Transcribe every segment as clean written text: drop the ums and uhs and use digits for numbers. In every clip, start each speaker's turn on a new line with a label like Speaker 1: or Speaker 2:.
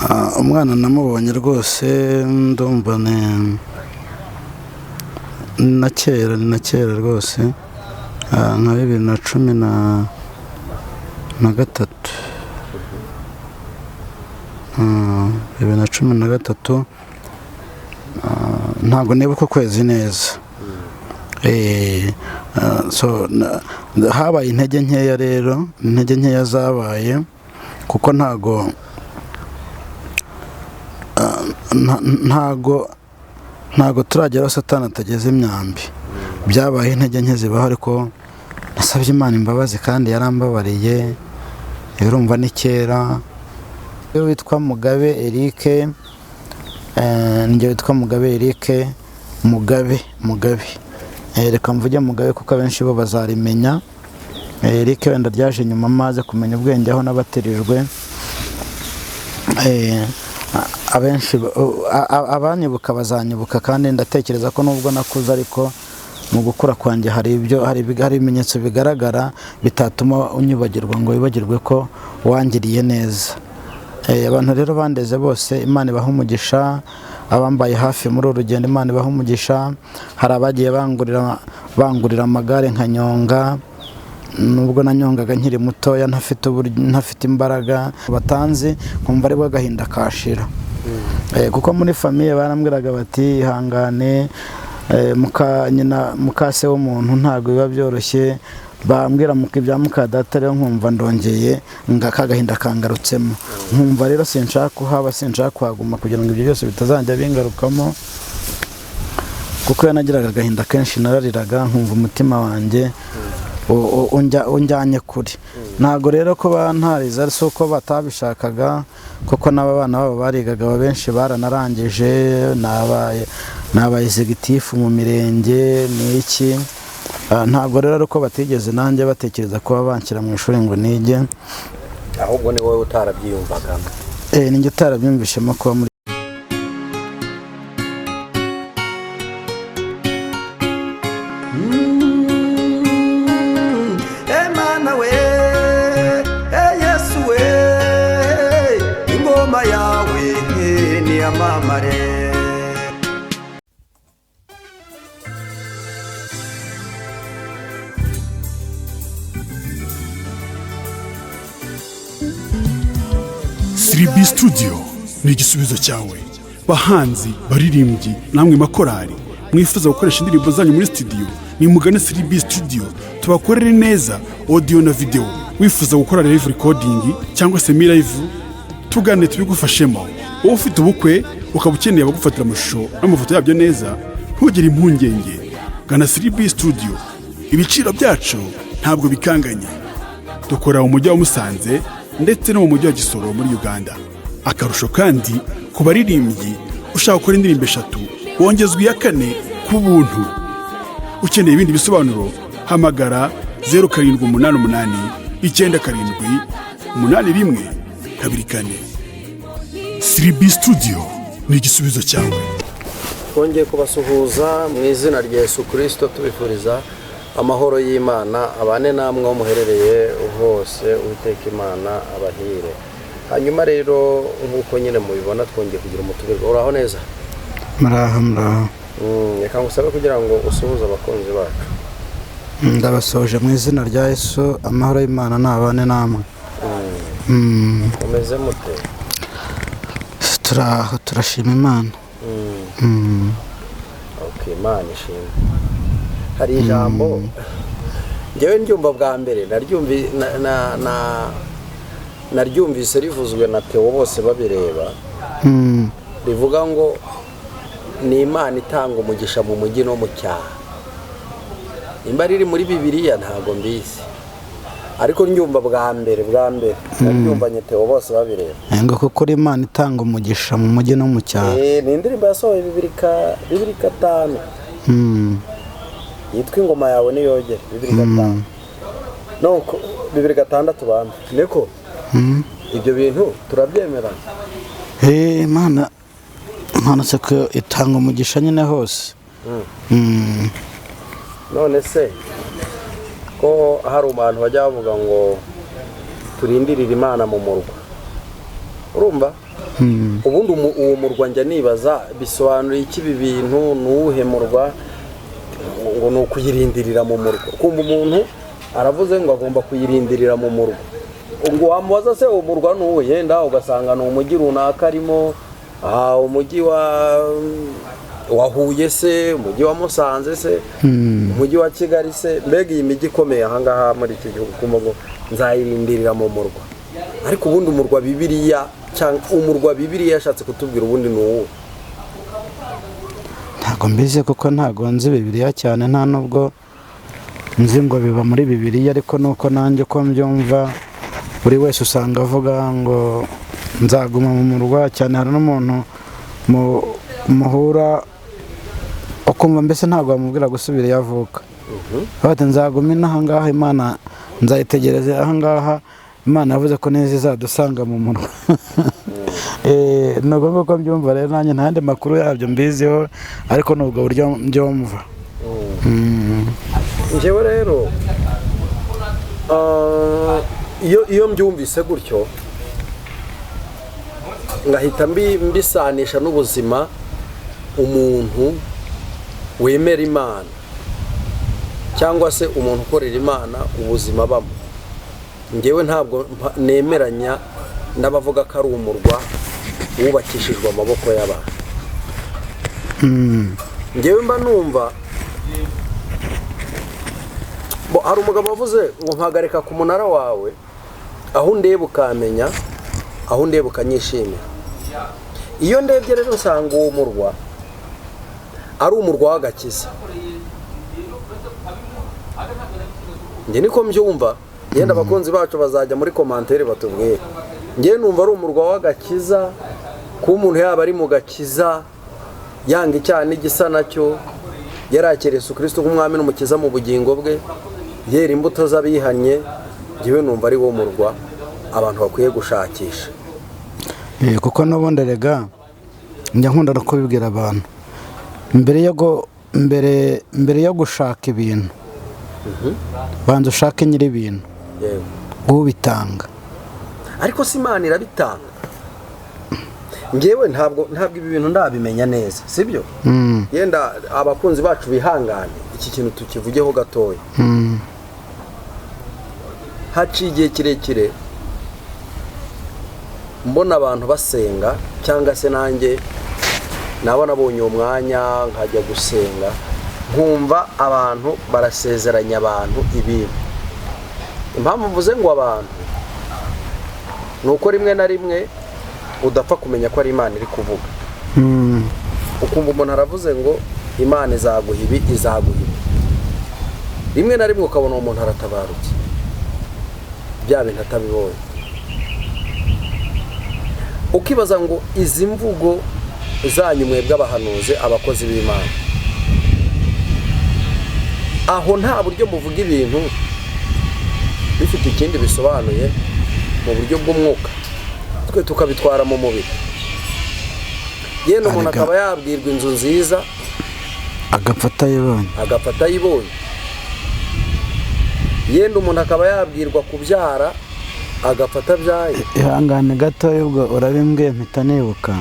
Speaker 1: Umwana namubonye rwose, ndumva ni na kera, ni na kera rwose, nka 2013, 2013, ntabwo nibuka ukwezi neza. So habaye intege nkeya rero, intege nkeya zabaye kuko ntago turagera aho Satani atageze imyambi. Byabaye intege nke zibaho, ariko nasabye Imana imbabazi kandi yarambabariye. Urumva ni kera. Iyo witwa Mugabe Eric, njye witwa Mugabe Eric, Mugabe, reka mvuge Mugabe kuko abenshi bo bazarimenya. Eric wenda ryaje nyuma maze kumenya ubwenge aho nabatirijwe. Abenshi abanyibuka bazanyibuka, kandi ndatekereza ko nubwo nakuze ariko mu gukura kwanjye hari ibimenyetso bigaragara bitatuma unyibagirwa ngo wibagirwe ko wangiriye neza. Abantu rero bandeze bose, Imana ibaha umugisha. Abambaye hafi muri uru rugendo, Imana ibaha umugisha. Hari abagiye bangurira amagare nkanyonga, nubwo nanyongaga nkiri mutoya ntafite imbaraga, batanzi nkumva aribwo agahinda kashira. Kuko muri famille barambwiraga bati ihangane, muka nyina mukase w'umuntu ntabwo biba byoroshye. Bambwira ibya muka data rero nkumva ndongeye nga kagahinda kangarutsemo, nkumva rero sinshaka kuhaba, sinshaka kuhaguma kugira ngo ibyo byose bitazajya bingarukamo, kuko iyo nagiraga agahinda kenshi narariraga nkumva umutima wanjye unjyanye kure. Ntabwo rero kuba ntarize ari uko batabishakaga, kuko n'aba bana babo barigaga, aba benshi baranarangije, nabaye executive mu mirenge ni iki. Ntabwo rero ari uko batigeze nanjye batekereza kuba banshyira mu ishuri ngo nige.
Speaker 2: Ahubwo ni wowe utarabyiyumvagamo.
Speaker 1: Ninjye utarabyumvishemo kuba muri
Speaker 3: Emana we, Yesu we, ingoma yawe niyamamare.
Speaker 4: 3B Studio ni igisubizo cyawe. Bahanzi, baririmbyi, namwe makorari mwifuza gukoresha indirimbo zanyu muri studio, nimugane 3B Studio tubakorere neza audio na video. Wifuza gukora live recording cyangwa semi live, tugane tubigufashemo. Wowe ufite ubukwe ukaba ukeneye abagufatira amashusho n'amafoto yabyo neza, ntugire impungenge, gana 3B Studio. Ibiciro byacu ntabwo bikanganye. Dukora mu mujyi wa Musanze ndetse no mu mujyi wa Gisoro muri Uganda. Akarusho kandi ku baririmbyi, ushaka gukora indirimbo eshatu wongezwa iya kane ku buntu. Ukeneye ibindi bisobanuro, hamagara 0788978124. 3B Studio ni igisubizo cyawe.
Speaker 2: Twongeye kubasuhuza mu izina rya Yesu Kirisito, tubifuriza amahoro y'Imana abane namwe aho muherereye hose. Uwiteka Imana abahire. Hanyuma rero nk'uko nyine mubibona, twongeye kugira umutumirwa. Uraho neza?
Speaker 1: Muraho, muraho.
Speaker 2: Reka ngusabe kugira ngo usuhuze abakunzi bacu.
Speaker 1: Ndabasoje mu izina rya Yesu, amahoro y'Imana nabane namwe.
Speaker 2: Mumeze mute?
Speaker 1: Turaho, turashima Imana.
Speaker 2: Okay, Imana ishimwe. Hari ijambo njyewe ndyumva bwa mbere naryumvise rivuzwe na Theo bose babireba, rivuga ngo ni Imana itanga umugisha mu mujyi no mu cyaro. Nimba riri muri Bibiliya ntabwo mbizi, ariko ndyumva bwa mbere naryumvanye Theo bose babireba.
Speaker 1: Ngo kuko uri Imana itanga umugisha mu mujyi no mu cyaro.
Speaker 2: Ni indirimbo yasohoye 2005 yitwa Ingoma Yawe Niyogere, 2005, no 2006 bambi niko. Ibyo bintu turabyemera?
Speaker 1: Imana se ko itanga umugisha nyine hose.
Speaker 2: None se ko hari abantu bajya bavuga ngo turindirire Imana mu murwa? Urumva, ubundi uwo murwa njya nibaza bisobanura iki ibi bintu? Ni uwuhe murwa? Ngo ni ukuyirindirira mu murwa. Kumva umuntu aravuze ngo agomba kuyirindirira mu murwa, ngo wamubaza se uwo murwa ni uwuhe? Yenda ugasanga ni umujyi runaka arimo, umujyi wa Huye se, umujyi wa Musanze se, umujyi wa Kigali se, mbega iyi mijyi ikomeye ahangaha muri iki gihugu. Kumva ngo nzayirindirira mu murwa. Ariko ubundi umurwa Bibiliya, cyangwa umurwa Bibiliya yashatse kutubwira, ubundi ni uwuhe?
Speaker 1: Ntabwo mbizi, kuko ntabwo nzi Bibiliya cyane, nta nubwo nzi ngo biba muri Bibiliya. Ariko nuko nanjye uko mbyumva, buri wese usanga avuga ngo nzaguma mu murwa cyane. Hari n'umuntu muhura ukumva mbese ntabwo wamubwira gusubira iyo avuka. Bati nzaguma inaha ngaha, Imana nzayitegereza aha ngaha, Imana yavuze ko neza izadusanga mu murwa. Ni ubwo nguko mbyumva rero. Nanjye nta yandi makuru yabyo mbiziho, ariko ni ubwo buryo mbyumva.
Speaker 2: Njyewe rero iyo mbyumvise gutyo, ngahita mbisanisha n'ubuzima umuntu wemera Imana cyangwa se umuntu ukorera Imana, ubuzima abamo. Njyewe ntabwo nemeranya n'abavuga ko ari umurwa wubakishijwe amaboko y'abantu. Njyewe mba numva bo, hari umugabo wavuze ngo mpagarika ku munara wawe, aho undeba ukamenya, aho undeba ukanyishimira. Iyo ndebye rero nsanga uwo murwa ari umurwa w'agakiza. Njye niko mbyumva. Yenda abakunzi bacu bazajya muri commentaire batubwire. Njye numva ari umurwa w'agakiza, kuba umuntu yaba ari mu gakiza, yanga icyaha n'igisa nacyo, yarakira Yesu Kristo nk'umwami n'umukiza mu bugingo bwe, yera imbuto z'abihannye. Njyewe numva ari wo murwa abantu bakwiye gushakisha.
Speaker 1: Kuko n'ubundi rega njya nkunda no kubibwira abantu, mbere yo gushaka ibintu, banza ushake nyir'ibintu, ubitanga.
Speaker 2: Ariko si Imana irabitanga? Njyewe ntabwo ibi bintu ndabimenya neza, sibyo? Yenda abakunzi bacu bihangane, iki kintu tukivugeho gatoya. Haciye igihe kirekire mbona abantu basenga, cyangwa se nanjye naba nabonye uwo mwanya nkajya gusenga, nkumva abantu barasezeranya abantu ibintu. Impamvu mvuze ngo abantu, ni uko rimwe na rimwe udapfa kumenya ko ari Imana iri kuvuga. Ukumva umuntu aravuze ngo Imana izaguha ibi, izaguha ibi. Rimwe na rimwe ukabona uwo muntu aratabarutse, bya bintu atabibonye. Ukibaza ngo izi mvugo zanyu mwebwe abahanuzi, abakozi b'Imana, aho nta buryo muvuga ibintu bifite ikindi bisobanuye mu buryo bw'umwuka, twe tukabitwara mu mubiri? Yenda umuntu
Speaker 1: Arega.
Speaker 2: akaba yabwirwa inzu nziza,
Speaker 1: agapfa atayibonye.
Speaker 2: Agapfa atayibonye. Yenda umuntu akaba yabwirwa kubyara, agapfa atabyaye.
Speaker 1: Ihangane gatoya, ubwo urabimbwiye mpita nibuka.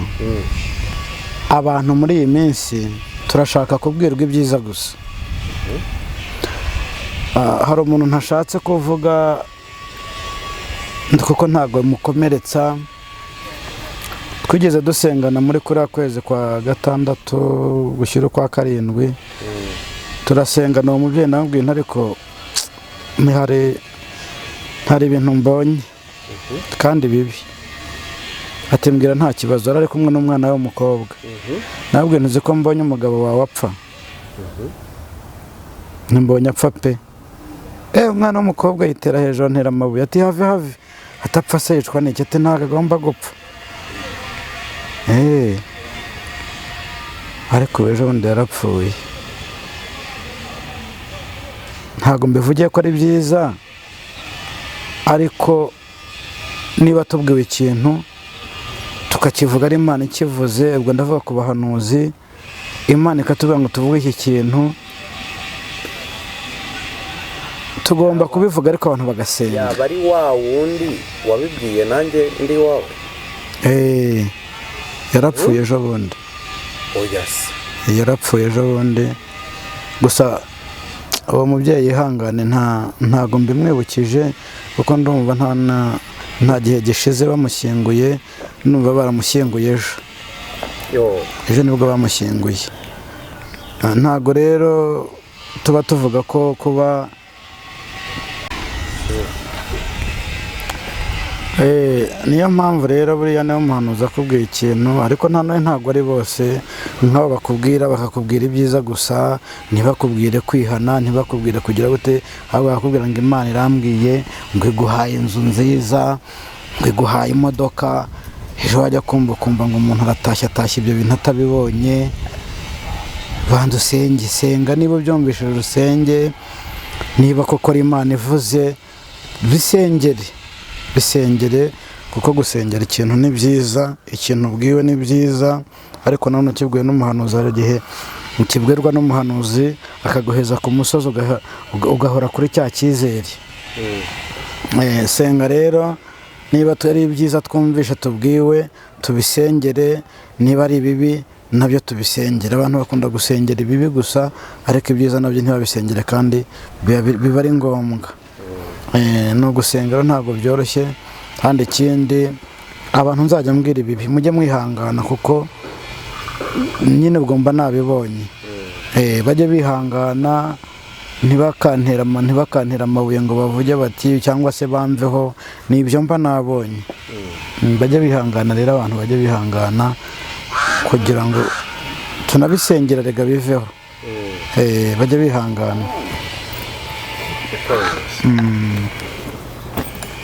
Speaker 1: Abantu muri iyi minsi turashaka kubwirwa ibyiza gusa. Hari umuntu ntashatse kuvuga kuko ntabwo mukomeretsa, twigeze dusengana muri kuriya kwezi kwa gatandatu gushyira ukwa karindwi, turasengana. Uwo mubyeyi ndamubwiye nti ariko ntihari hari ibintu mbonye kandi bibi. Ati mbwira, nta kibazo. Yari ari kumwe n'umwana we w'umukobwa. Nabwo ntuzi ko mbonye umugabo wawe apfa? Mbonye apfa pe. Umwana w'umukobwa yitera hejuru antera amabuye, ati have have, atapfa se yicwa n'iki? Ati ntabwo agomba gupfa. Ariko ejo bundi yarapfuye. Ntabwo mbivugiye ko ari byiza, ariko niba tubwiwe ikintu tukakivuga ari Imana ikivuze, ubwo ndavuga ku bahanuzi, Imana ikatubwira ngo tuvuge iki kintu, tugomba kubivuga, ariko abantu bagasenga.
Speaker 2: Yaba ari wa wundi wabibwiye nanjye ndi wawe?
Speaker 1: Yarapfuye ejo bundi.
Speaker 2: Oya se?
Speaker 1: Yarapfuye ejo bundi. Gusa uwo mubyeyi ihangane, ntago mbimwibukije kuko ndumva nta gihe gishize bamushyinguye, numva baramushyinguye ejo.
Speaker 2: Yo.
Speaker 1: Ejo nibwo bamushyinguye. Ntago rero tuba tuvuga ko kuba niyo mpamvu rero buriya niyo muhanuzi akubwiye ikintu, ariko ntago ari bose nk'abo bakubwira, bakakubwira ibyiza gusa, ntibakubwire kwihana, ntibakubwire kugira gute, ahubwo bakakubwira ngo Imana irambwiye ngo iguhaye inzu nziza, ngo iguhaye imodoka. Ejo wajya kumva ukumva ngo umuntu aratashye, atashye ibyo bintu atabibonye. Banza usenge, senga niba ubyumvishije urusenge, niba koko ari Imana ivuze, bisengere, bisengere, kuko gusengera ikintu ni byiza, ikintu ubwiwe ni byiza, ariko nanone ukibwiwe n'umuhanuzi, hari igihe ukibwirwa n'umuhanuzi akaguheza ku musozi ugahora kuri cya cyizere. Senga rero, niba ari ibyiza twumvishe tubwiwe tubisengere, niba ari ibibi nabyo tubisengere. Abantu bakunda gusengera ibibi gusa, ariko ibyiza nabyo ntibabisengere, kandi biba ari ngombwa. Ni ugusenga ntabwo byoroshye. Kandi ikindi, abantu nzajya mbwira ibibi mujye mwihangana, kuko nyine ubwo mba nabibonye. Bajye bihangana, ntibakantera amabuye ngo bavuge bati cyangwa se bamveho, ni ibyo mba nabonye. Bajye bihangana rero, abantu bajye bihangana kugira ngo tunabisengera rega biveho. Bajye bihangana.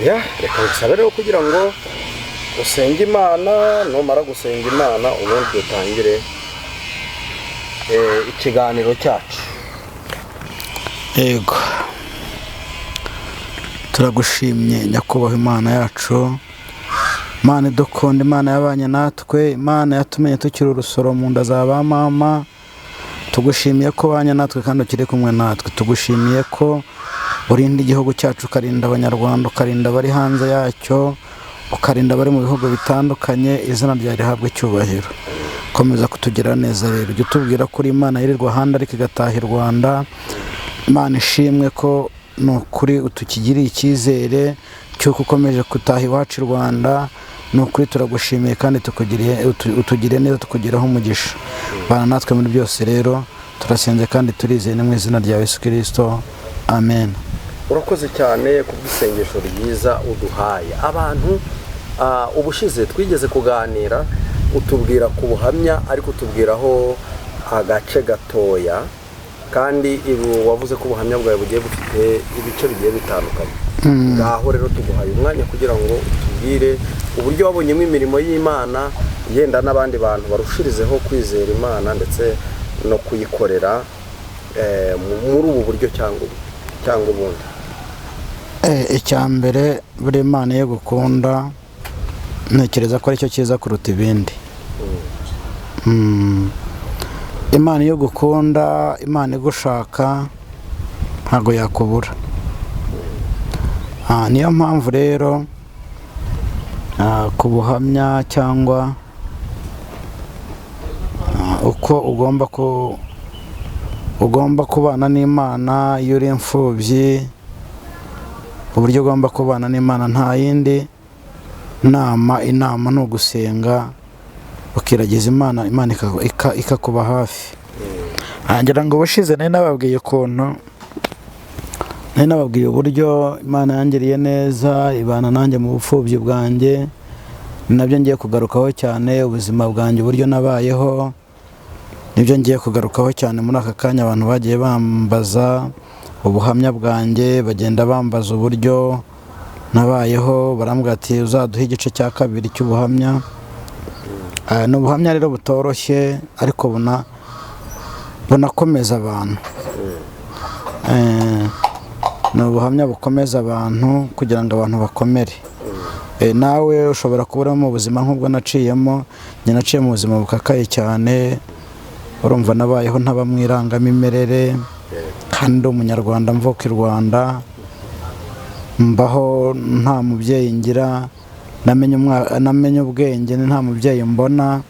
Speaker 2: Ya, reka ngusabe rero kugira ngo usenge Imana, numara gusenga Imana ubundi dutangire ikiganiro cyacu.
Speaker 1: Yego, turagushimye Nyakubahwa Imana yacu, Imana idukunda, Imana yabanye natwe, Imana yatumenye tukiri urusoro mu nda za ba mama. Tugushimiye ko ubanye natwe kandi ukiri kumwe natwe. Tugushimiye ko urinda igihugu cyacu, ukarinda Abanyarwanda, ukarinda abari hanze yacyo, ukarinda abari mu bihugu bitandukanye. Izina ryawe rihabwe icyubahiro. Komeza kutugira neza rero, ujye utubwira ko uri Imana yirirwa ahandi ariko igataha i Rwanda. Imana ishimwe ko ni ukuri utukigiriye icyizere cy'uko ukomeje gutaha iwacu i Rwanda. Ni ukuri turagushimiye kandi utugiriye neza, tukugiraho umugisha. Bana natwe muri byose rero, turasenze kandi turizeye, ni mu izina rya Yesu Kristo, amen.
Speaker 2: Urakoze cyane ku bw'isengesho ryiza uduhaye. Abantu ubushize twigeze kuganira utubwira ku buhamya, ariko utubwiraho agace gatoya, kandi ibu wavuze ko ubuhamya bwawe bugiye bufite ibice bigiye bitandukanye. Ngaho rero tuguhaye umwanya kugira ngo utubwire uburyo wabonyemo imirimo y'Imana, yenda n'abandi bantu barushirizeho kwizera Imana ndetse no kuyikorera muri ubu buryo cyangwa ubundi.
Speaker 1: Icya mbere, buri Imana iyo gukunda ntekereza ko aricyo cyiza kuruta ibindi. Imana iyo gukunda, Imana igushaka, ntago yakubura. Niyo mpamvu rero ku buhamya cyangwa uko ugomba kubana n'Imana iyo uri imfubyi, uburyo ugomba kubana n'Imana, nta yindi nama. Inama ni ugusenga ukiragiza Imana, Imana ikakuba hafi. Ngira ngo ubushize nari nababwiye ukuntu, nari nababwiye uburyo Imana yangiriye neza, ibana nanjye mu bupfubyi bwanjye. Ni nabyo ngiye kugarukaho cyane, ubuzima bwanjye uburyo nabayeho, nibyo ngiye kugarukaho cyane muri aka kanya. Abantu bagiye bambaza ubuhamya bwanjye, bagenda bambaza uburyo nabayeho, barambwira ati uzaduhe igice cya kabiri cy'ubuhamya. Ni ubuhamya rero butoroshye, ariko bunakomeza abantu. Ni ubuhamya bukomeza abantu kugira ngo abantu bakomere. Nawe ushobora kuba uri mu buzima nk'ubwo naciyemo. Njye naciye mu buzima bukakaye cyane, urumva nabayeho ntaba mu irangamimerere, kandi ndi umunyarwanda mvuka i Rwanda, mbaho nta mubyeyi ngira. Namenye ubwenge nta mubyeyi mbona.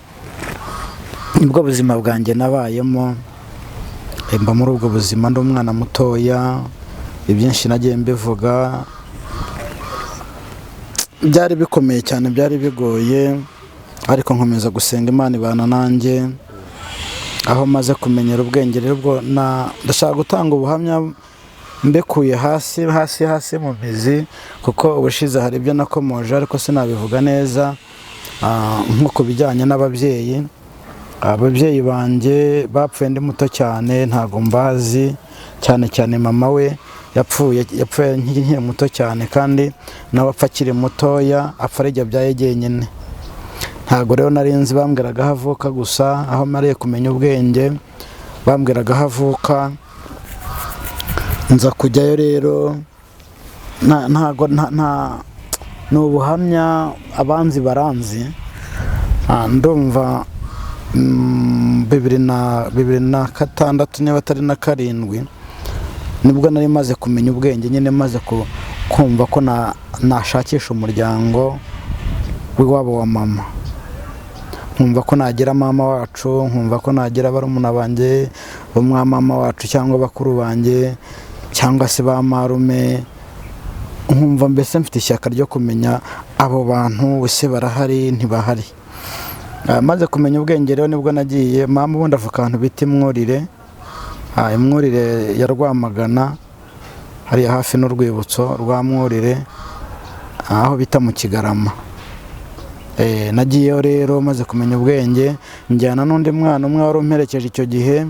Speaker 1: Nibwo buzima bwanjye nabayemo. Mba muri ubwo buzima ndi umwana mutoya. Ibyinshi nagiye mbivuga, byari bikomeye cyane, byari bigoye, ariko nkomeza gusenga, Imana ibana nanjye. Aho maze kumenyera ubwenge rero, ubwo ndashaka gutanga ubuhamya mbekuye hasi hasi hasi mu mizi, kuko ubushize hari ibyo nakomoje ariko sinabivuga neza. Nko ku bijyanye n'ababyeyi, ababyeyi banjye bapfuye ndi muto cyane, ntabwo mbazi cyane cyane. Mama we yapfuye nkiri muto cyane, kandi nawe apfa akiri mutoya, apfa ari jye abyaye jyenyine. Ntabwo rero nari nzi, bambwiraga aho avuka gusa. Aho mariye kumenya ubwenge bambwiraga aho avuka, nza kujyayo rero. Ntago ni ubuhamya, abanzi baranzi. Ndumva 2006 niba atari na 7, nibwo nari maze kumenya ubwenge nyine, maze kumva ko nashakisha umuryango w'iwabo wa mama, nkumva ko nagira mama wacu, nkumva ko nagira barumuna banjye bo mwa mama wacu, cyangwa bakuru banjye, cyangwa se ba marume. Nkumva mbese mfite ishyaka ryo kumenya abo bantu, ese barahari, ntibahari? Maze kumenya ubwenge rero nibwo nagiye. Mama ubundi avuka ahantu bita Imwurire, Imwurire ya Rwamagana, hariya hafi n'urwibutso rwa Mwurire, aho bita mu Kigarama. Nagiyeyo rero maze kumenya ubwenge, njyana n'undi mwana umwe wari umperekeje icyo gihe,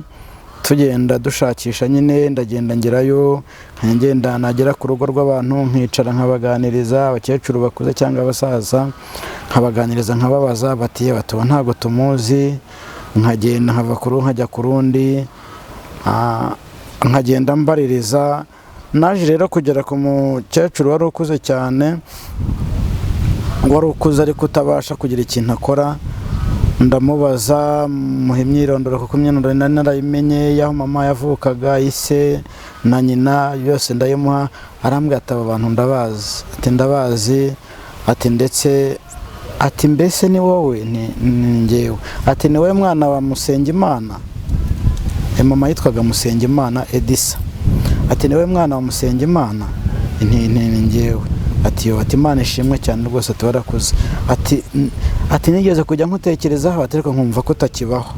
Speaker 1: tugenda dushakisha nyine. Ndagenda ngerayo, ngenda nagera ku rugo rw'abantu nkicara nkabaganiriza, abakecuru bakuze cyangwa abasaza, nkabaganiriza, nkababaza, bati batuba ntabwo tumuzi. Nkagenda nkava ku rugo nkajya ku rundi, nkagenda mbaririza. Naje rero kugera ku mukecuru wari ukuze cyane, wari ukuze ariko utabasha kugira ikintu akora. Ndamubaza, muha imyirondoro, kuko imyirondoro nari narayimenye y'aho mama yavukaga, ise na nyina yose ndayimuha. Arambwira ati aba bantu ndabazi, ati ndabazi, ati ndetse ati mbese ni wowe? Ni njyewe. Ati ni wowe mwana wa Musengimana? Mama yitwaga Musengimana Edisa. Ati ni wowe mwana wa Musengimana? Nti ni njyewe. Ati yo, ati Imana ishimwe cyane rwose, ati warakuze. Ati nigeze kujya nkutekerezaho, ati ariko nkumva ko utakibaho.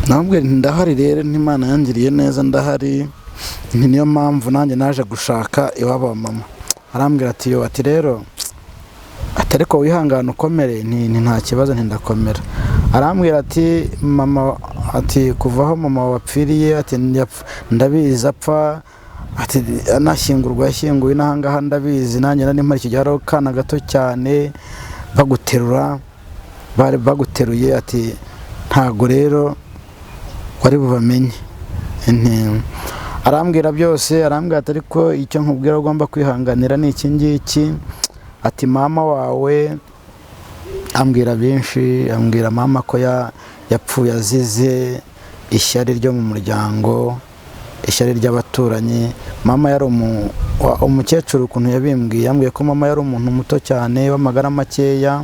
Speaker 1: Namubwira nti ndahari rero, n'Imana yangiriye neza ndahari, nti niyo mpamvu nanjye naje gushaka iwabo wa mama. Arambwira ati yo, ati rero, ati ariko wihangane ukomere. Nti nta kibazo, nti ndakomera. Arambwira ati mama, ati kuva aho mama wapfiriye, ati ndabizi apfa, ati anashyingurwa yashyinguwe n'ahangaha ndabizi, nanjye nari mpari icyo gihe, hari akana gato cyane baguterura, bari baguteruye, ati ntago rero wari bubamenye. Arambwira byose, arambwira ati ariko icyo nkubwira ugomba kwihanganira ni iki ngiki. Ati mama wawe, ambwira byinshi, ambwira mama ko yapfuye azize ishyari ryo mu muryango, ishyari ry'abaturanyi. Mama yari umukecuru, ukuntu yabimbwiye, yambwiye ko mama yari umuntu muto cyane w'amagara makeya.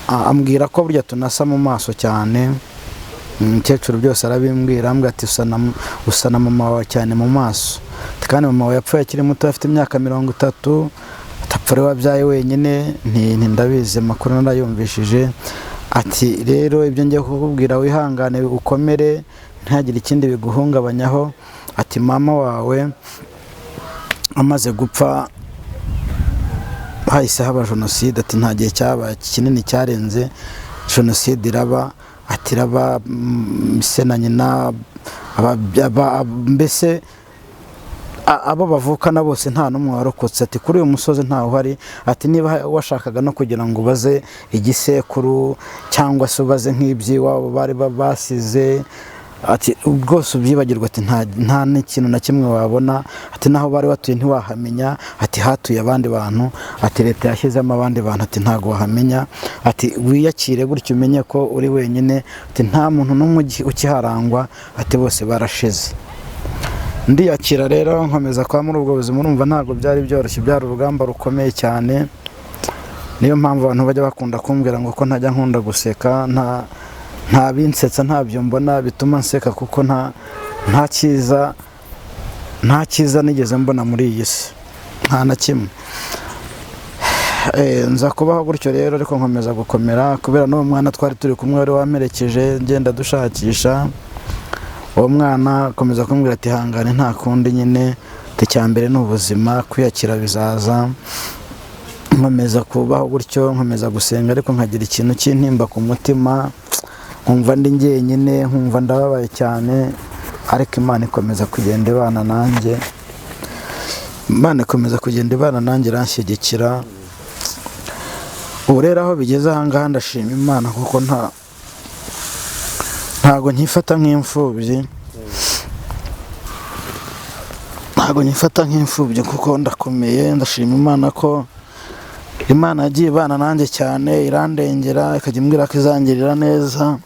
Speaker 1: Ambwira ko burya tunasa mu maso cyane. Umukecuru byose arabimbwira, ambwira ati usa na mama wawe cyane mu maso, kandi mama wawe yapfuye akiri muto, afite imyaka 30, atapfa ari wabyaye wenyine. Nti ndabizi, amakuru narayumvishije. Ati rero ibyo ngiye kukubwira wihangane ukomere, ntihagire ikindi biguhungabanyaho. Ati mama wawe amaze gupfa hahise haba jenoside, ati nta gihe cyabaye kinini cyarenze jenoside iraba, ati iraba se na nyina mbese abo bavukana bose nta n'umwe warokotse. Ati kuri uyu musozi ntawe uhari. Ati niba washakaga no kugira ngo ubaze igisekuru cyangwa se ubaze nk'iby'iwabo bari basize, ati rwose ubyibagirwa, ati nta n'ikintu na kimwe wabona. Ati naho bari batuye ntiwahamenya, ati hatuye abandi bantu, ati leta yashyizemo abandi bantu, ati ntago wahamenya. Ati wiyakire gutyo umenye ko uri wenyine, ati nta muntu n'umwe ukiharangwa, ati bose barashize. Ndiyakira rero nkomeza kwa muri ubwo buzima. Urumva ntabwo byari byoroshye, byari urugamba rukomeye cyane. Niyo mpamvu abantu bajya bakunda kumbwira ngo ko ntajya nkunda guseka, nta binsetsa, ntabyo mbona bituma nseka, kuko nta cyiza nigeze mbona muri iyi si, nta na kimwe. Nza kubaho gutyo rero, ariko nkomeza gukomera kubera n'uwo mwana twari turi kumwe wari wamperekeje ngenda dushakisha. Uwo mwana akomeza kumbwira ati: "Hangane, nta kundi nyine, icya mbere ni ubuzima, kwiyakira bizaza." Nkomeza kubaho gutyo, nkomeza gusenga, ariko nkagira ikintu cy'intimba ku mutima, nkumva ndi njyenyine, nkumva ndababaye cyane. Ariko Imana ikomeza kugenda ibana nanjye, Imana ikomeza kugenda ibana nanjye, iranshyigikira. Ubu rero aho bigeze aha ngaha, ndashima Imana kuko ntago nkifata nk'imfubyi, ntago nkifata nk'imfubyi kuko ndakomeye. Ndashima Imana ko Imana yagiye ibana nanjye cyane, irandengera, ikajya imbwira ko izangirira neza.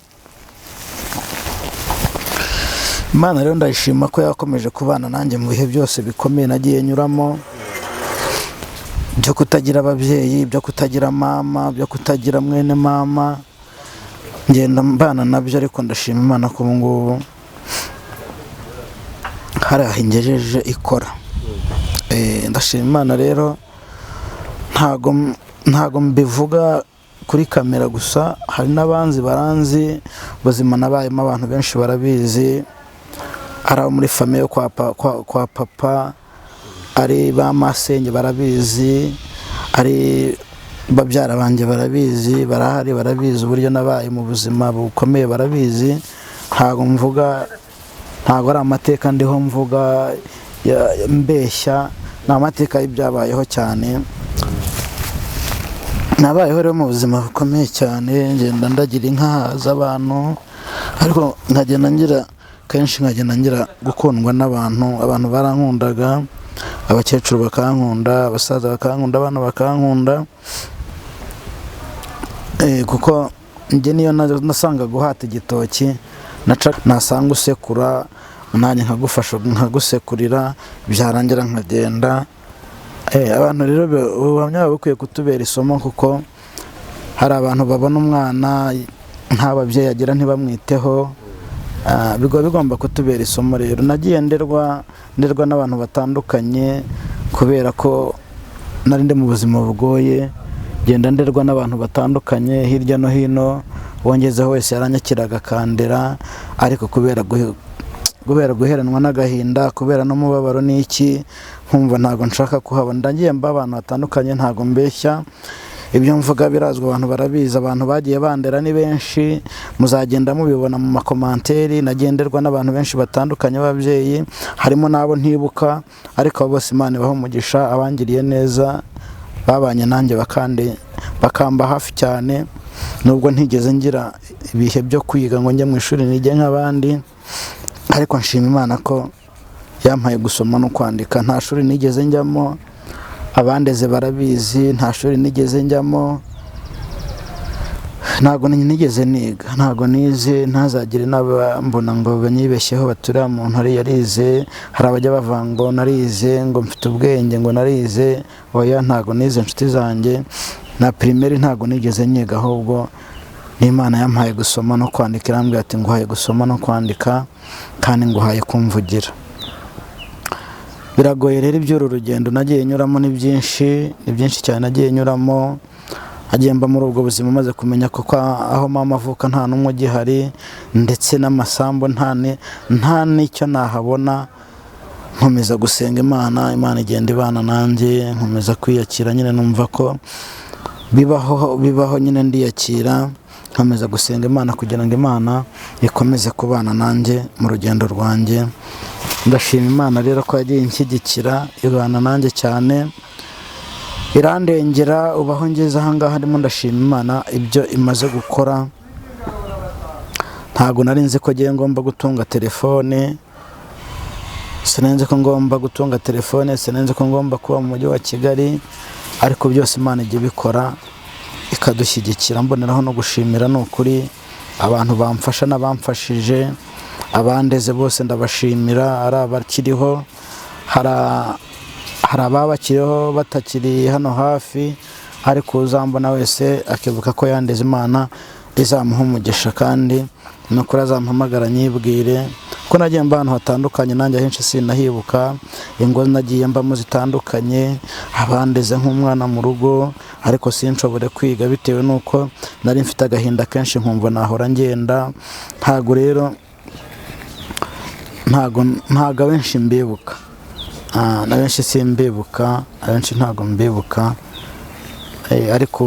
Speaker 1: Imana rero ndayishima ko yakomeje kubana nanjye mu bihe byose bikomeye nagiye nyuramo, byo kutagira ababyeyi, byo kutagira mama, byo kutagira mwene mama, ngenda mbana nabyo. Ariko ndashima Imana ko ubu ngubu hari aho ingejeje ikora. Ndashima Imana rero, ntago mbivuga kuri kamera gusa, hari n'abanzi baranzi, ubuzima nabayemo abantu benshi barabizi, ari abo muri famille yo kwa papa, ari ba masenge barabizi, ari babyara banjye barabizi, barahari barabizi uburyo nabaye mu buzima bukomeye, barabizi. Ntago mvuga, ntago ari amateka ndiho mvuga mbeshya, ni amateka y'ibyabayeho cyane. Nabayeho rero mu buzima bukomeye cyane, ngenda ndagira inka z'abantu, ariko nkagenda ngira kenshi nkagenda ngira gukundwa n'abantu. Abantu barankundaga, abakecuru bakankunda, abasaza bakankunda, abana bakankunda. Kuko njye niyo nasanga guhata igitoki, nasanga usekura nanjye nkagufasha nkagusekurira, byarangira nkagenda. Abantu rero ubuhamya buba bukwiye kutubera isomo, kuko hari abantu babona umwana nta babyeyi agira ntibamwiteho. Biba bigomba kutubera isomo. Rero nagiye nderwa n'abantu batandukanye kubera ko nari ndi mu buzima bugoye, ngenda nderwa n'abantu batandukanye hirya no hino, wongezeho wese yaranyakiraga akandera. Ariko kubera guheranwa n'agahinda, kubera n'umubabaro n'iki, nkumva ntabwo nshaka kuhaba. Ndagiye mba abantu batandukanye, ntabwo mbeshya, ibyo mvuga birazwi, abantu barabizi. Abantu bagiye bandera ni benshi, muzagenda mubibona mu makomanteri. Nagenderwa n'abantu benshi batandukanye b'ababyeyi, harimo n'abo ntibuka, ariko abo bose Imana ibaha umugisha, abangiriye neza, babanye nanjye bakamba hafi cyane, nubwo ntigeze ngira ibihe byo kwiga ngo njye mu ishuri nige nk'abandi. Ariko nshima Imana ko yampaye gusoma no kwandika. Nta shuri nigeze njyamo, abandeze barabizi, nta shuri nigeze njyamo, ntabwo nigeze niga, ntabwo nize. Ntazagire n'abambona ngo banyibeshyeho baturiya muntu ari yarize. Hari abajya bavuga ngo narize, ngo mfite ubwenge, ngo narize. Oya, ntabwo nize inshuti zanjye, na primaire ntabwo nigeze nyiga. Ahubwo n'Imana yampaye gusoma no kwandika, irambwira ati: "Nguhaye gusoma no kwandika kandi nguhaye kumvugira." Biragoye rero iby'uru rugendo nagiye nyuramo, ni byinshi, ni byinshi cyane nagiye nyuramo. Agiye mba muri ubwo buzima, maze kumenya ko aho mama avuka nta n'umwe ugihari, ndetse n'amasambu nta n'icyo nahabona. Nkomeza gusenga Imana, Imana igenda ibana nanjye, nkomeza kwiyakira nyine, numva ko bibaho, bibaho nyine, ndiyakira, nkomeza gusenga Imana kugira ngo Imana ikomeze kubana nanjye mu rugendo rwanjye. Ndashima Imana rero ko yagiye inshyigikira, ibana nanjye cyane, irandengera. Ubu aho ngeze aha ngaha ndimo ndashima Imana ibyo imaze gukora. Ntabwo nari nzi ko ngiye ngomba gutunga telefone, sinari ko ngomba gutunga telefone, sinari ko ngomba kuba mu mujyi wa Kigali, ariko byose Imana ijya ibikora ikadushyigikira. Mboneraho no gushimira, ni ukuri, abantu bamfasha n'abamfashije, abandeze bose ndabashimira, ari abakiriho, hari ababa bakiriho batakiri hano hafi. Ariko uzambona wese akibuka ko yandeze, Imana izamuha umugisha, kandi nukuri azampamagara nyibwire ko nagiye mba ahantu hatandukanye. Nanjye ahenshi sinahibuka, ingo nagiye mbamo zitandukanye, abandeze nk'umwana mu rugo, ariko sinshobore kwiga bitewe n'uko nari mfite agahinda kenshi, nkumva nahora ngenda. Ntago rero ntago abenshi mbibuka. Abenshi simbibuka, abenshi ntago mbibuka. Ariko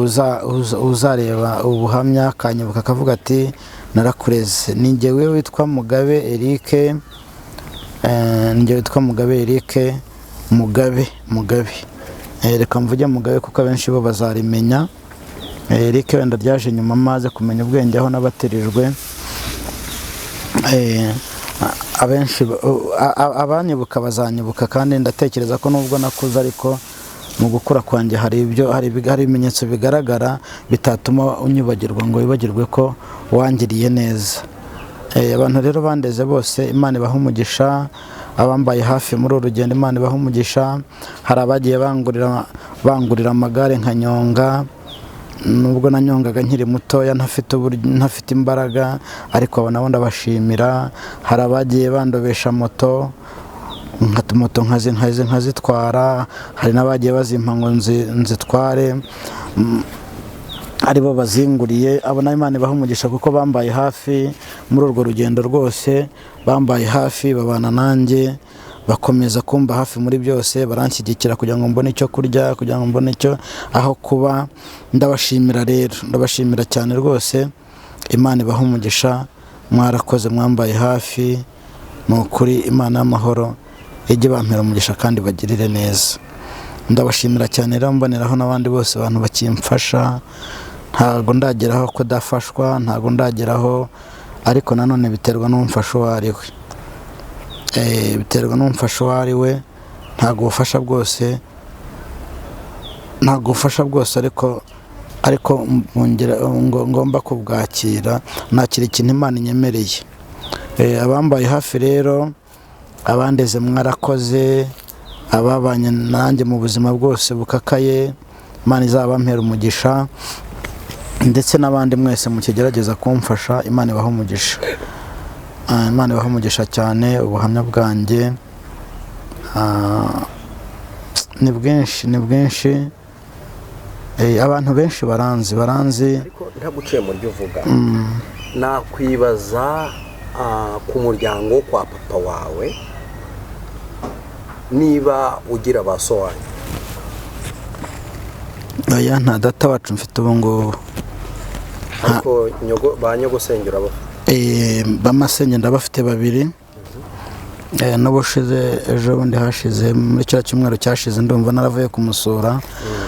Speaker 1: uzareba ubuhamya akanyibuka akavuga ati narakureze. Ni njyewe witwa Mugabe Eric, ni njyewe witwa Mugabe Eric Mugabe, Mugabe. Reka mvuge Mugabe kuko abenshi bo bazarimenya. Eric wenda ryaje nyuma maze kumenya ubwenge aho nabatirijwe. Abenshi abanyibuka bazanyibuka, kandi ndatekereza ko nubwo nakuze ariko mu gukura kwanjye hari ibyo hari ibimenyetso bigaragara bitatuma unyibagirwa ngo wibagirwe ko wangiriye neza. Abantu rero bandeze bose Imana ibaha umugisha, abambaye hafi muri uru rugendo Imana ibaha umugisha. Hari abagiye bangurira amagare nkanyonga, nubwo nanyongaga nkiri mutoya ntafite imbaraga, ariko abo nabo ndabashimira. Hari abagiye bandobesha moto, moto nkazitwara, hari n'abagiye bazimpa ngo nzitware, aribo bazinguriye. Abo nabo Imana ibaha umugisha kuko bambaye hafi muri urwo rugendo rwose, bambaye hafi babana nanjye, bakomeza kumba hafi muri byose, baranshyigikira kugira ngo mbone icyo kurya, kugira ngo mbone icyo aho kuba. Ndabashimira rero, ndabashimira cyane rwose, Imana ibaha umugisha, mwarakoze, mwambaye hafi. Ni ukuri Imana y'amahoro ijye bampera umugisha kandi bagirire neza. Ndabashimira cyane rero, mboneraho n'abandi bose abantu bakimfasha. Ntabwo ndageraho kudafashwa, ntabwo ndageraho, ariko nanone biterwa n'umfasha uwo ari we. Biterwa n'umfasha uwo ari we. Ntabwo ubufasha bwose, ntabwo ubufasha bwose ariko ngomba kubwakira, nakira ikintu Imana inyemereye. Abambaye hafi rero, abandeze mwarakoze, ababanye nanjye mu buzima bwose bukakaye, Imana izabampera umugisha, ndetse n'abandi mwese mukigerageza kumfasha, Imana ibahe umugisha. Imana ibahe umugisha cyane. Ubuhamya bwanjye ni bwinshi, ni bwinshi. Abantu benshi baranzi.
Speaker 2: Ariko ntaguciye mu ryo uvuga, nakwibaza ku muryango kwa papa wawe niba ugira ba so wanyu.
Speaker 1: Oya, nta data wacu mfite ubu ngubu.
Speaker 2: Ariko ba nyogosenge urabafite?
Speaker 1: Bamasenge ndabafite babiri. N'ubushize ejo bundi hashize muri kiriya cyumweru cyashize ndumva naravuye kumusura.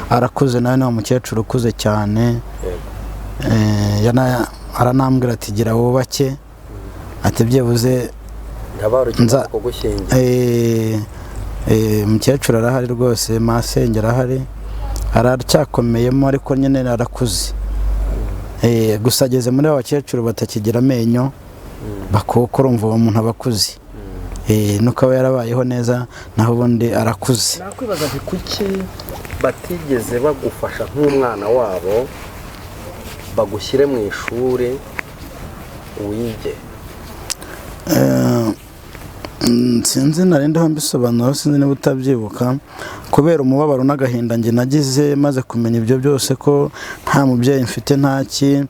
Speaker 1: Arakuze nawe, ni umukecuru ukuze cyane. Aranambwira ati gira wubake, ati byibuze umukecuru arahari rwose, masenge arahari, aracyakomeyemo, ariko nyine arakuze. Gusa ageze muri aba bakecuru batakigira amenyo, bakuko urumva uwo muntu abakuze. Nuko aba yarabayeho neza, naho ubundi arakuze.
Speaker 2: Nakwibaza nti kuki batigeze bagufasha nk'umwana wabo, bagushyire mu ishuri wige?
Speaker 1: Sinzi, narindaho mbisobanura, sinzi niba utabyibuka. Kubera umubabaro n'agahinda njye nagize maze kumenya ibyo byose ko nta mubyeyi mfite, ntaki,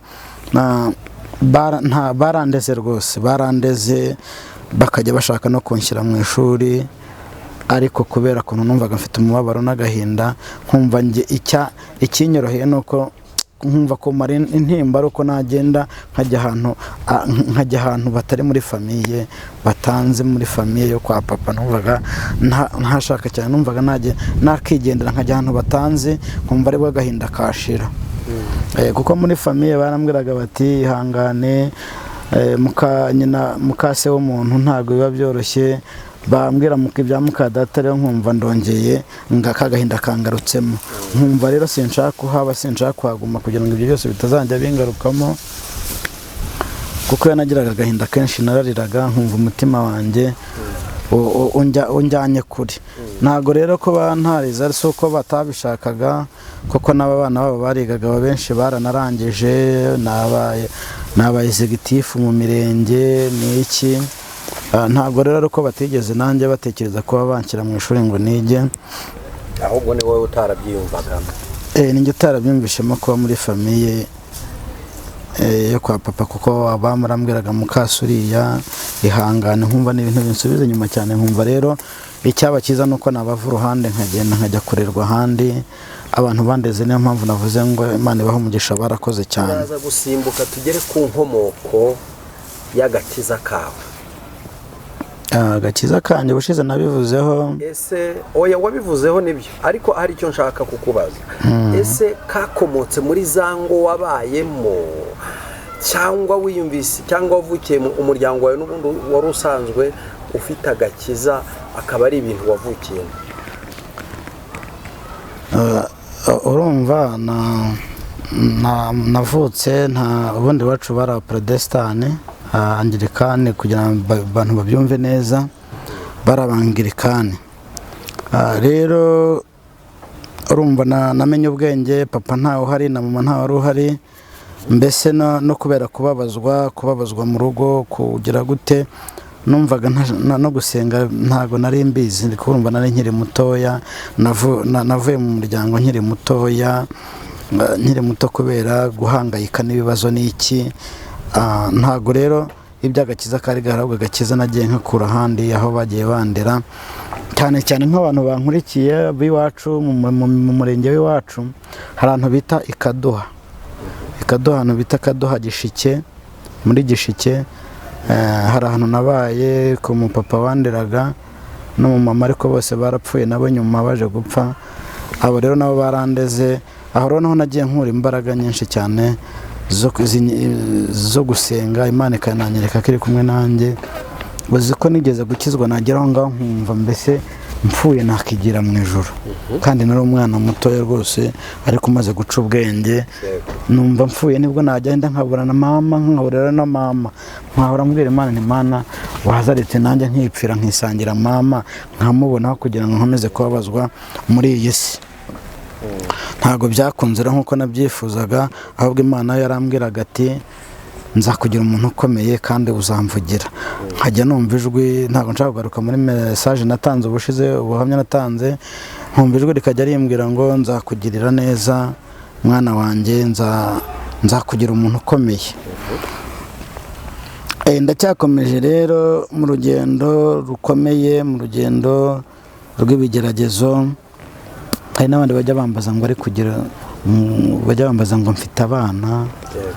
Speaker 1: barandeze rwose, barandeze, bakajya bashaka no kunshyira mu ishuri, ariko kubera ukuntu numvaga mfite umubabaro n'agahinda, nkumva njye ikinyoroheye nuko nkumva ko mara intimba ari uko nagenda nkajya ahantu batari muri famiye, batanze muri famiye yo kwa papa. Numvaga ntashaka cyane, numvaga nakigendera nkajya ahantu batanze, nkumva aribwo agahinda kashira. Kuko muri famiye barambwiraga bati ihangane, nyina mukase w'umuntu ntabwo biba byoroshye. Bambwira ibya muka data rero nkumva ndongeye kagahinda kangarutsemo, nkumva rero sinshaka kuhaba, sinshaka kuhaguma kugira ngo ibyo byose bitazajya bingarukamo. Kuko iyo nagiraga agahinda kenshi narariraga, nkumva umutima wanjye unjyanye kure. Ntabwo rero kuba ntarize ari si uko batabishakaga, kuko n'aba bana babo barigaga, aba benshi baranarangije, ni aba executive mu mirenge ni iki. Ntabwo rero ari uko batigeze nanjye batekereza kuba banshyira mu ishuri ngo nige.
Speaker 2: Ahubwo ni wowe utarabyiyumvagamo.
Speaker 1: Ninjye utarabyumvishemo kuba muri famille yo kwa papa, kuko bamurambwiraga mukasuriya ihangane, nkumva ni ibintu binsubiza inyuma cyane, nkumva rero icyaba cyiza nuko nabava uruhande nkagenda nkajya kurerwa ahandi. Abantu bandeze, niyo mpamvu navuze ngo Imana ibahe umugisha, barakoze cyane.
Speaker 2: Turaza gusimbuka tugere ku nkomoko y'agakiza kawe.
Speaker 1: Agakiza kanjye ubushize nabivuzeho.
Speaker 2: Ese oya, wabivuzeho nibyo, ariko hari icyo nshaka kukubaza. Ese kakomotse muri za ngo wabayemo, cyangwa wiyumvise, cyangwa wavukiye mu umuryango wawe n'ubundi wari usanzwe ufite agakiza, akaba ari ibintu wavukiyemo?
Speaker 1: Urumva navutse nta ubundi iwacu bari abaporotesitanti, angirikani, kugira ngo abantu babyumve neza, bari abangirikani. Rero urumva namenye ubwenge papa ntawe uhari na mama ntawe wari uhari, mbese no kubera kubabazwa mu rugo, kugira gute, numvaga no gusenga ntago nari mbizi, ndi kurumva nari nkiri mutoya, navuye mu muryango nkiri mutoya, nkiri muto kubera guhangayika n'ibibazo n'iki. Ntago rero iby'agakiza kari gahari, ahubwo agakiza nagiye nkakura ahandi aho bagiye bandera, cyane cyane nk'abantu bankurikiye b'iwacu mu murenge w'iwacu, hari ahantu bita Ikaduha, Ikaduha, ahantu bita Kaduha Gishike, muri Gishike, hari ahantu nabaye ku mupapa wanderaga n'umumama, ariko bose barapfuye nabo nyuma baje gupfa. Abo rero nabo barandeze. Aho rero niho nagiye nkura imbaraga nyinshi cyane zo gusenga, Imana ikananyereka ko iri kumwe nanjye. Uzi ko nigeze gukizwa, nagera aho ngaho nkumva mbese mpfuye nakigira mu ijoro, kandi nari umwana mutoya rwose, ariko umaze guca ubwenge. Numva mpfuye nibwo nagenda nkabura na mama, nkaburira na mama, nkahora mbwira Imana nti: "Mana, wazaritse nanjye nkipfira nkisangira mama nkamubonaho, kugira ngo nkomeze kubabazwa muri iyi si." Ntabwo byakunze rero nk'uko nabyifuzaga, ahubwo Imana yo yarambwiraga ati: "Nzakugira umuntu ukomeye kandi uzamvugira." Nkajya numva ijwi, ntabwo nshaka kugaruka muri message natanze ubushize, ubuhamya natanze, nkumva ijwi rikajya rimbwira ngo: "Nzakugirira neza mwana wanjye, nzakugira umuntu ukomeye." Ndacyakomeje rero mu rugendo rukomeye, mu rugendo rw'ibigeragezo. Hari n'abandi bajya bambaza ngo ari kugira, bajya bambaza ngo mfite abana.
Speaker 2: Yego,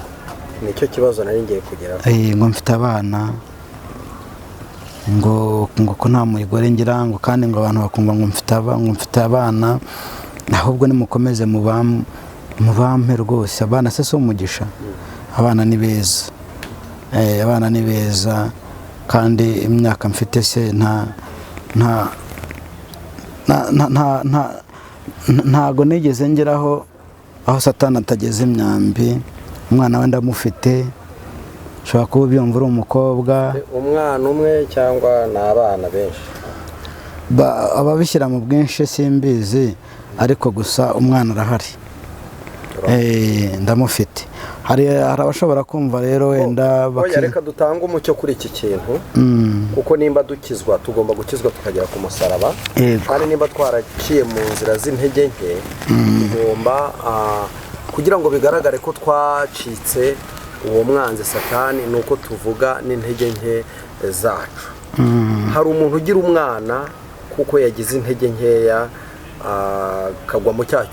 Speaker 2: nicyo kibazo nari ngiye kugeraho.
Speaker 1: Ngo mfite abana, ngo ko nta mugore ngira, ngo kandi ngo abantu bakumva ngo mfite abana. Ahubwo nimukomeze mubampe rwose. Abana se si umugisha? Abana ni beza. Abana ni beza, kandi imyaka mfite se nta nta nta nta nta nta- ntago nigeze ngeraho aho Satani atageze imyambi. Umwana we ndamufite, ushobora kuba ubyumva uri umukobwa.
Speaker 2: Umwana umwe cyangwa ni abana benshi?
Speaker 1: Ababishyira mu bwinshi simbizi, ariko gusa umwana arahari. Ndamufite. Hari abashobora kumva rero wenda
Speaker 2: Oya, reka dutange umucyo kuri iki kintu, kuko nimba dukizwa tugomba gukizwa tukagera ku musaraba. Kandi nimba twaraciye mu nzira z'intege nke, tugomba kugira ngo bigaragare ko twacitse uwo mwanzi Satani, ni uko tuvuga n'intege nke zacu. Hari umuntu ugira umwana kuko yagize intege nkeya, akagwa mu cyaha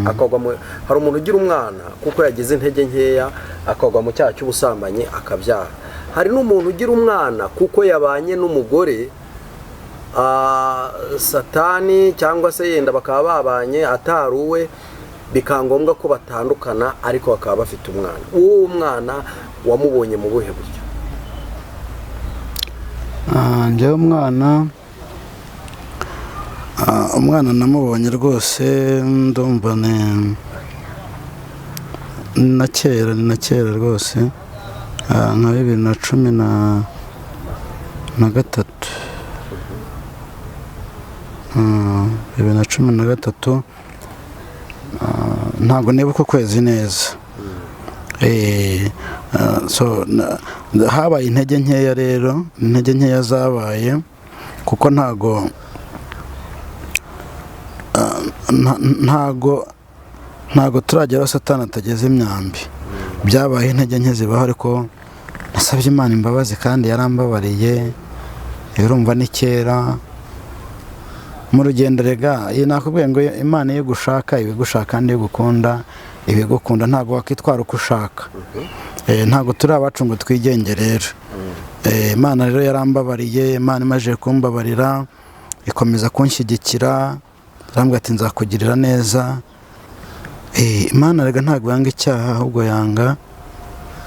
Speaker 2: akagwa mu, hari umuntu ugira umwana kuko yagize intege nkeya akagwa mu cyaha cy'ubusambanyi akabyara. Hari n'umuntu ugira umwana kuko yabanye n'umugore, Satani, cyangwa se yenda bakaba babanye atari uwe, bikaba ngombwa ko batandukana, ariko bakaba bafite umwana. Uwo mwana wamubonye mu buhe buryo?
Speaker 1: Njyewe umwana namubonye rwose, ndumva ni na kera, ni na kera rwose, nka 2013. 2013, ntabwo nibuka ukwezi neza. So habaye intege nkeya rero, intege nkeya zabaye kuko ntago turagera aho Satani atageze imyambi. Byabaye intege nke zibaho, ariko nasabye Imana imbabazi kandi yarambabariye. Urumva ni kera mu rugendo rega, iyi nakubwiye ngo Imana iyo igushaka ibigushaka kandi iyo igukunda ibigukunda, ntabwo wakwitwara uko ushaka. Ntabwo turi abacu ngo twigenge rero. Imana rero yarambabariye, Imana imaze kumbabarira ikomeza kunshyigikira, irambwira ati nzakugirira neza. Imana rega ntabwo yanga icyaha, ahubwo yanga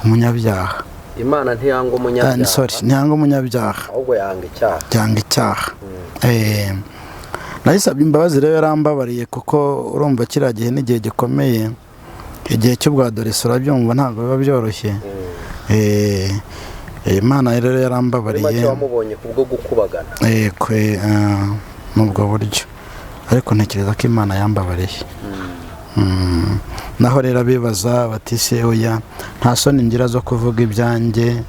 Speaker 1: umunyabyaha.
Speaker 2: Imana ntiyanga umunyabyaha.
Speaker 1: Sorry, ntiyanga umunyabyaha,
Speaker 2: ahubwo yanga icyaha.
Speaker 1: Yanga icyaha. Nayisabye imbabazi rero yarambabariye, kuko urumva kiriya gihe n'igihe gikomeye, igihe cy'ubwadoresi urabyumva ntabwo biba byoroshye. Imana rero yarambabariye.
Speaker 2: Muri make wamubonye kubwo gukubagana.
Speaker 1: N'ubwo buryo, ariko ntekereza ko Imana yambabariye. Naho rero abibaza bati se oya, nta soni ngira zo kuvuga ibyanjye,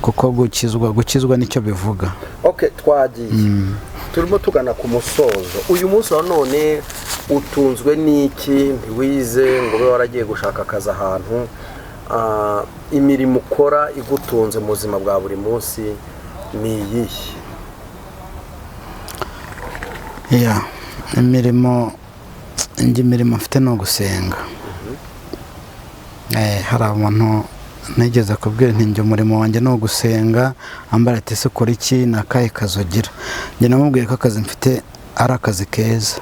Speaker 1: kuko gukizwa nicyo bivuga.
Speaker 2: Okay, twagiye turimo tugana ku musozo. Uyu munsi wa none utunzwe n'iki? Ntiwize ngo ube waragiye gushaka akazi ahantu. Imirimo ukora igutunze mu buzima bwa buri munsi ni iyihe?
Speaker 1: Imirimo indi mirimo mfite ni ugusenga. Hari abantu nigeze kubwira nti njye umurimo wanjye ni ugusenga, ambara ati ese ukora iki, ni akahe kazi ugira? Njye namubwiye ko akazi mfite ari akazi keza.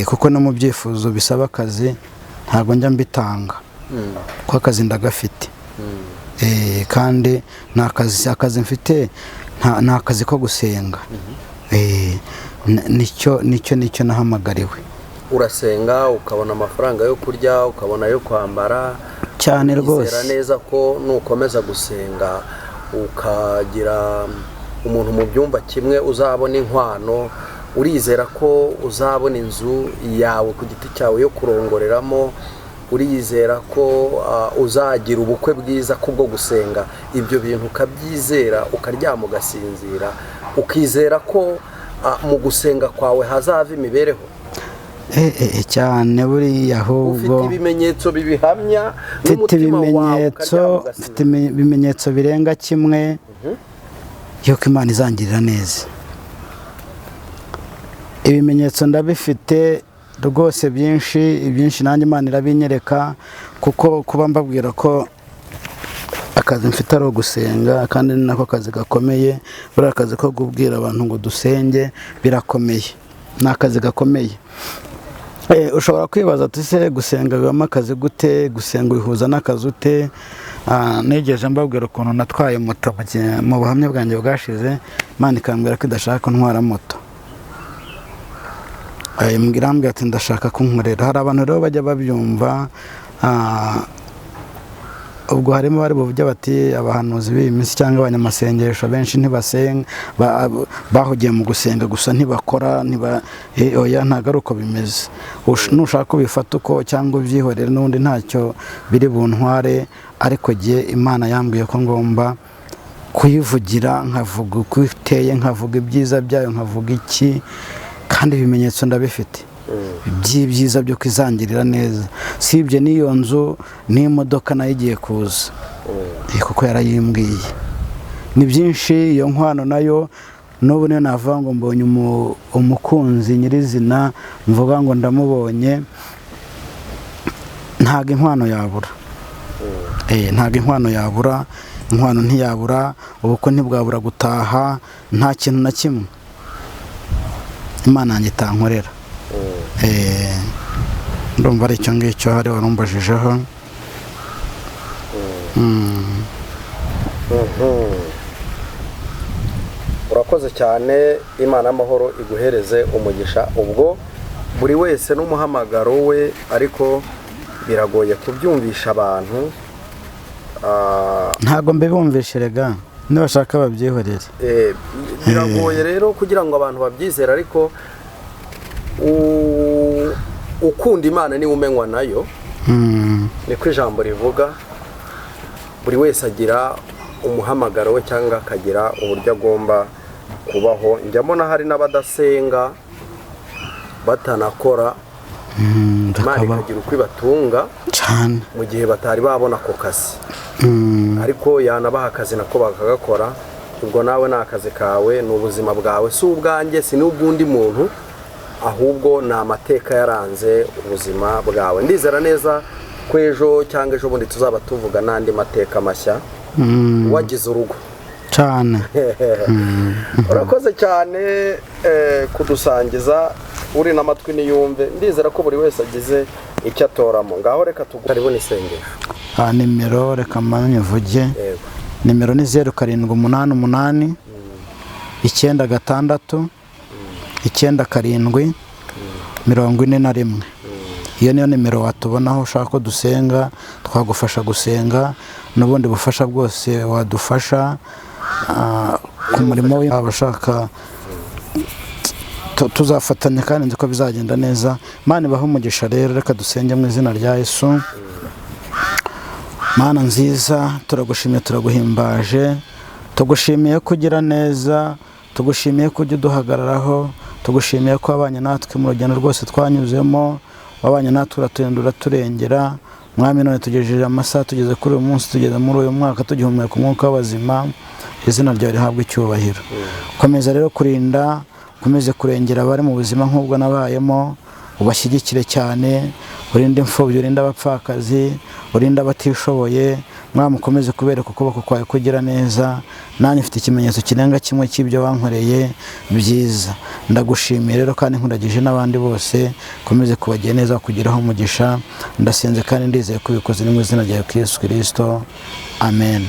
Speaker 1: Kuko no mu byifuzo bisaba akazi ntabwo njya mbitanga, kuko akazi ndagafite. Kandi ni akazi mfite, ni akazi ko gusenga. Nicyo nahamagariwe.
Speaker 2: Urasenga ukabona amafaranga yo kurya, ukabona ayo kwambara
Speaker 1: cyane rwose.
Speaker 2: Izera neza ko nukomeza gusenga ukagira umuntu mu byumba kimwe uzabona inkwano, urizera ko uzabona inzu yawe ku giti cyawe yo kurongoreramo, urizera ko uzagira ubukwe bwiza kubwo gusenga. Ibyo bintu ukabyizera, ukaryama ugasinzira, ukizera ko mu gusenga kwawe hazava imibereho.
Speaker 1: Cyane buriya, ahubwo
Speaker 2: ufite ibimenyetso bibihamya n'umutima wawe.
Speaker 1: Mfite ibimenyetso birenga kimwe yuko Imana izangirira neza. Ibimenyetso ndabifite rwose byinshi, ibyinshi nanjye Imana irabinyereka, kuko kuba mbabwira ko akazi mfite ari ugusenga, kandi ni nako kazi gakomeye. Buriya akazi ko kubwira abantu ngo dusenge birakomeye, ni akazi gakomeye. Ushobora kwibaza ati se gusenga bibamo akazi gute, gusenga ubihuza n'akazi ute? Nigeze mbabwira ukuntu natwaye moto mu buhamya bwanjye bwashize, Imana ikambwira ko idashaka ko ntwara moto. Irambwira ati ndashaka kunkorera. Hari abantu rero bajya babyumva, ubwo harimo bari buvuge bati abahanuzi b'iyi minsi cyangwa abanyamasengesho benshi ntibasenga, bahugiye mu gusenga gusa ntibakora, oya ntabwo ari uko bimeze. Nushaka ubifata uko cyangwa ubyihorere n'ubundi ntacyo biri buntware, ariko gihe Imana yambwiye ko ngomba kuyivugira, nkavuga uko iteye, nkavuga ibyiza byayo, nkavuga iki, kandi ibimenyetso ndabifite by'ibyiza byo kwizangirira neza. Sibye n'iyo nzu n'imodoka nayo igiye kuza, kuko yarayimbwiye. Ni byinshi. Iyo nkwano nayo n'ubu niyo navuga ngo mbonye umukunzi nyirizina, mvuga ngo ndamubonye, ntabwo inkwano yabura. Ntabwo inkwano yabura, inkwano ntiyabura, ubukwe ntibwabura gutaha, nta kintu na kimwe Imana yanjye itankorera. Ndumva ari icyo ngicyo hari warumbajijeho.
Speaker 2: Urakoze cyane, Imana y'amahoro iguhereze umugisha. Ubwo buri wese n'umuhamagaro we, ariko biragoye kubyumvisha abantu.
Speaker 1: Ntabwo mbibumvishe rega. Nibashaka babyihorere.
Speaker 2: Biragoye rero kugira ngo abantu babyizere, ariko ukunda Imana niwe umenywa nayo. Niko ijambo rivuga. Buri wese agira umuhamagaro we cyangwa akagira uburyo agomba kubaho. Njya mbona hari n'abadasenga batanakora, Imana
Speaker 1: Bakabaho
Speaker 2: ikagira uko ibatunga
Speaker 1: cyane
Speaker 2: mu gihe batari babona ako kazi, ariko yanabaha akazi nako bakagakora. Ubwo nawe ni akazi kawe, ni ubuzima bwawe, si ubwanjye, si n'ubw'undi muntu, ahubwo ni amateka yaranze ubuzima bwawe. Ndizera neza ko ejo cyangwa ejo bundi tuzaba tuvuga n'andi mateka mashya wagize urugo.
Speaker 1: Cyane.
Speaker 2: Urakoze cyane kudusangiza. Uri n'amatwi niyumve. Ndizera ko buri wese agize icyo atoramo. Ngaho reka tugaribone isengesho.
Speaker 1: Nimero reka mbanze mvuge.
Speaker 2: Yego.
Speaker 1: Nimero ni 0788 96 97 41. Iyo niyo nimero watubonaho. Ushaka ko dusenga, twagufasha gusenga, n'ubundi bufasha bwose wadufasha ku murimo abashaka tuzafatanya kandi nzi ko bizagenda neza. Imana ibahe umugisha. Rero reka dusenge mu izina rya Yesu. Mana nziza, turagushimiye, turaguhimbaje, tugushimiye ko ugira neza, tugushimiye ko ujya uduhagararaho, tugushimiye ko wabanye natwe mu rugendo rwose twanyuzemo, wabanye natwe uraturinda, uraturengera. Mwami, none tugejeje amasaha, tugeze kuri uyu munsi, tugeze muri uyu mwaka tugihumeka umwuka w'abazima. Izina ryawe rihabwe icyubahiro. Komeza rero kurinda, ukomeze kurengera abari mu buzima nk'ubwo nabayemo, ubashyigikire cyane, urinde imfubyi, urinde abapfakazi, urinde abatishoboye. Mwami, ukomeze kubereka ukuboko kwawe kugira neza. Nanjye mfite ikimenyetso kirenga kimwe cy'ibyo wankoreye byiza. Ndagushimiye rero kandi nkuragije n'abandi bose, ukomeze kubagira neza, kugiraho umugisha. Ndasenze kandi ndizeye ko ubikoze, ni mu izina rya Yesu Kirisito, amen.